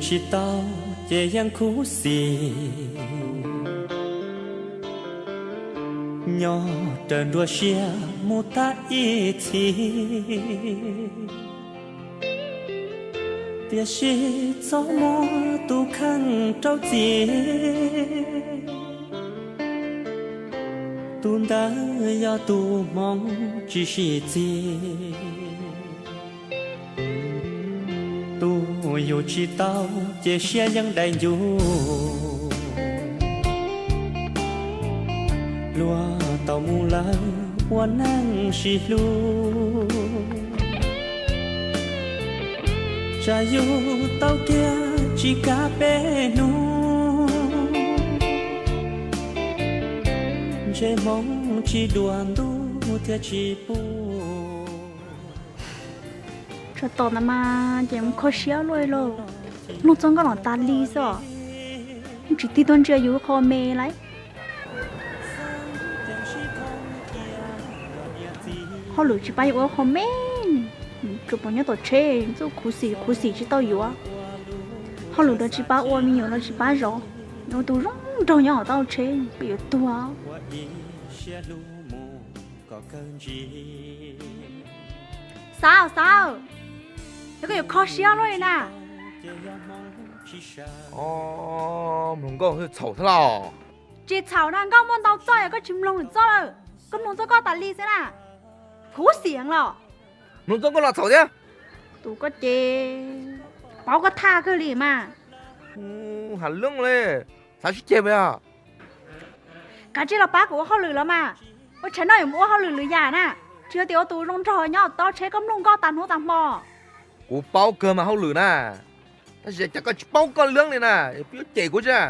Tsis tau ces yeej khuv xim, nyob raws nruab siab mus tag ib txhis. Tiam sis txhob muab tus kheej rau txiav, tus ntawd yog tus hmoov tsis sib txiaj. Tus yus tsis tau ces siab yeej dai ncuj, luag tau mus lawm ua neej sib hlub. Tsam yus tau kiag tsis kav peb hnub, ntsej hmoov tsis dua ntuj thiaj tsis pub. Tsam tom ntawd mas ces mus kho siab luaj li lauj. Mloog txoj nkauj los tas li xwb os. Tsis tig tuaj ntsia yus qho me lauj. Hauj lwm tsis pab yus ua qho me, tsuas pom nyob tom tsheb txuj khuv xim khuv xim tsis tau yuav. Hauj lwm los tsis pab ua, me nyuam los tsis pab zov, ua tus zoo nraug nyob hauv tau tsheb peb yuav tuag. Xav, xav, yog koj yuav kho siab luaj li na. Mloog nkauj txhaum thiab los? Tsis txhaum na, nkauj muaj ntau txoj, yog koj tsis mloog lwm txoj lawm, koj mloog txoj koj tas li xwb na. Khuv xim los. Mloog txoj nkauj los txhaum thiab. Tus koj ces paub koj thaj kawg li mas. Has lwm li, xav sib ceg puas yog? Kav tsij los pab kuv ua hauj lwm los mas. Ua tshav no yuav mus ua hauj lwm lwm yam na, tsis yog tias ua tus zoo nraug nyob tau tsheb koj mloog nkauj tas hnub tas hmo. Kuv paub kawg mas hauj lwm na, tab sis cas koj tsis paub koj lwm li na, peb yuav cem kuv tsis?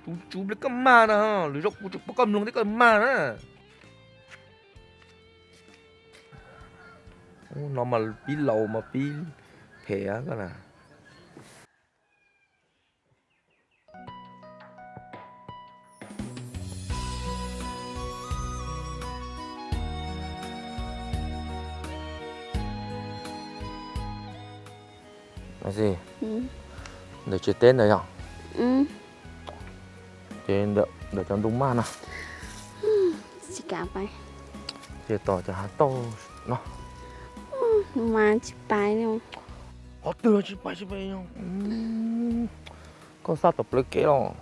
Tus tswv pliag koj mag na, lwm zaus kuv tseem pom koj mloog thiab koj mag na. No mas pib laus mas pib phem koj na. Xi, ntawm tsev teb ntawd yog? Ces ntawm cov ntoo maj no. Ces tom cov hav tauj no. Mas tsis pais. Qhov twg tsis pais tsis pais. Koj xaj tom plawv kev los.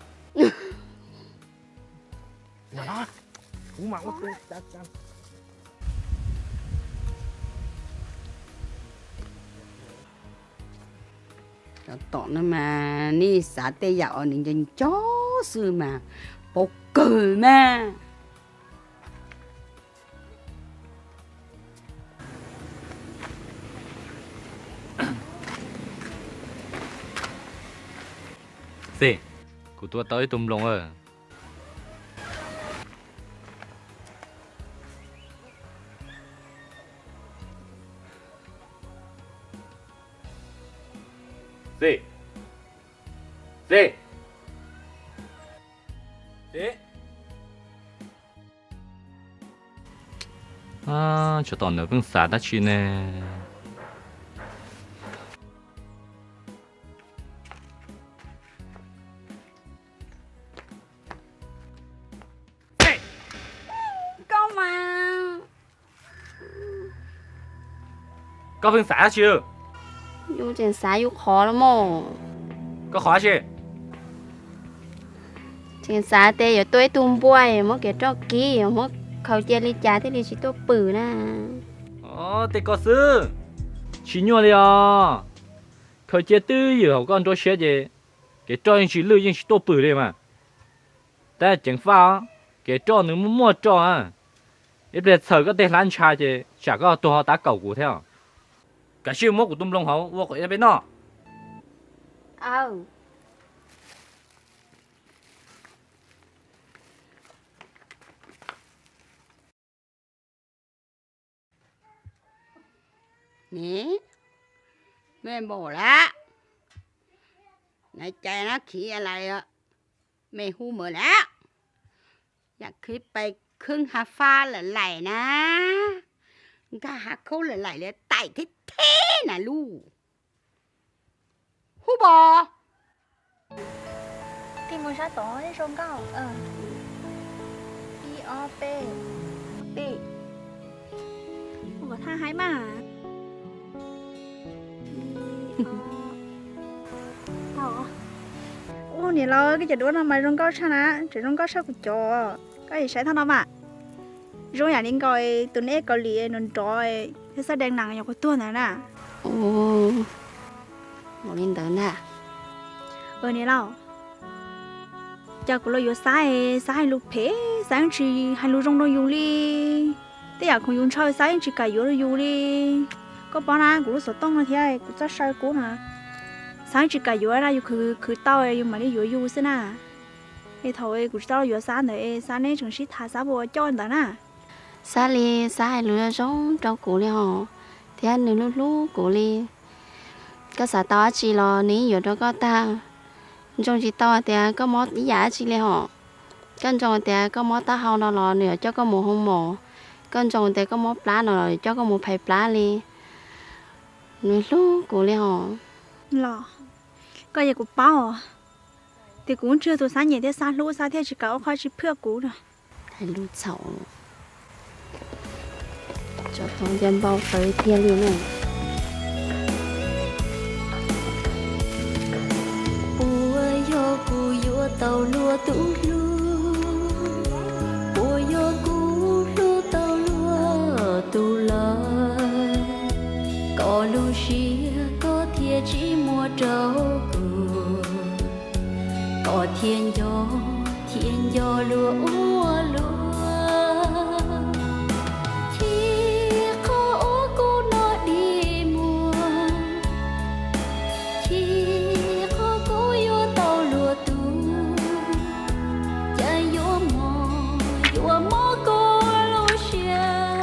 Cov tom no mas nej xav tej yam uas nws nco nco xwb mas paub kawg mas. Xi, kuv tua tau ib tug nploos lawm. Xi, Xi, Xi. Tsov tom ntawd pheej xav dab tsi ne? Koj mas, koj pheej xav dab tsi? Yus tseem xav yus qhov los mas. Koj qhov dab tsi? Tseem xav tias yuav tua ib tug npua, yuav muab kev roj kib, yuav muab khaws cia li cas thiaj li tsis tuaj pwm na. Tej ko xwb, tsis nyuaj li os. Khaws cia twj ywm hauv koj nruab siab ces kev roj yeej tsis lwj yeej tsis tuaj pwm li mas. Tab ceev faj, kev roj nws muaj muaj roj. Ib pliag txhaws koj tej hlab ntsha ces tsam koj tuag ho tav kaum kuv thiab. Kav tsij muab kuv tus nploos hauv ua kom peb noj. Ne, me npaum lawm, nais cai no khiav lais, me hu mawm lawm, yam khwv pais khwb hav fab lawm laim na, nkag hav khaub lawm laim li taim thib thib na lub. Hu pom, Mus sab tod zoo nkauj. Ib ob peb, peb. Kom thaj haib mas. Ub, niam laus, koj cov duab no mas zoo nkauj tshaj na, tseem zoo nkauj tshaj kuv cov. Koj saib thaj no mas. Zoo yam li nkaus tus neb Kaus Lim nrov nrov thiab xab dees nas nyuam qhuav tuag ntawd na. Ua li ntawd na. Niam laus, cas kuv los yuav Xab, Xab hais lus phem, Xab yeej tsis hais lus zoo rau yus li. Tej yam khoom yus ntshaw Xab yeej tsis kam yuav rau yus li. Koj paub na, kuv lub xov tooj no thiab kuv txoj saw kub no, Xab yeej tsis kam yuav na, yus khwv khwv tau yus mam li yuav yus xwb na. Es thaum kuv tsis tau los yuav Xab ntawd es Xab neb tseem sib tham Xab puas coj ntawd na. Xab li, Xab hais lus zoo zoo rau kuv li hos, thiab nws hlub hlub kuv li. Koj xav tau dab tsi los nws yeej yuav rau koj tag. Ntsoov tsis tau tias koj mob ib yam dab tsi li hos. Koj ntsoov tias koj mob taub hau no los nws yuav coj koj mus hoo mos. Koj ntsoov tias koj mob plab no los yuav coj koj mus phais plab li. Nws hlub kuv li hos. Los, koj yog kuv paub tias kuv tsis yog tus Xab nyiam thiab Xab hlub, Xab thiaj tsis kam ua qhov tsis phwj kuv no. Hais lus txhaum. Tsov tau nca npau taws tiag li na. Puas yog kuv yuav tau luag tus hlub? Puas yog kuv hlub tau luag tus lawm? Koj lub siab koj thiaj tsis muag rau kuv, koj thiaj nco, thiaj nco luag ua luaj. Chim qhov uas kuv no dig muag, chim qhov kuv yuav tau luag tus, cas yuav mob, yuav mob kuv lub siab.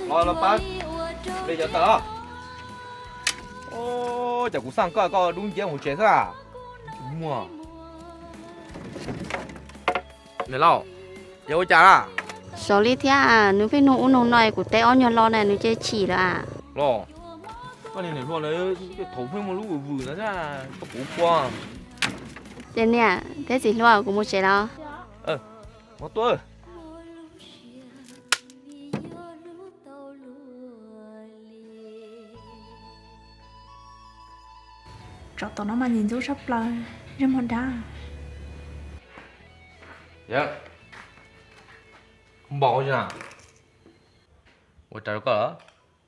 Los, los pab de cov taws os. Cas kuv xaj koj, koj dub nciab mus tsev xwb a? Niam laus, yog ua cas na? Xaus li thiab, nws pheej nug ub nug no, kuv teb ob nyuag lo na nws ces chim lawm a. Los, koj niag niam hluas ntawd thaum pheej muaj lub vwm vwm ntawd, koj puas ua? Ces niam thiab txiv hluas, kuv mus tsev los. Mus tuaj. Tsov tom no mas ntxim ntxub tshaj plaws, ntsej muag dab. Yawg, npaum li na, ua cas rau koj?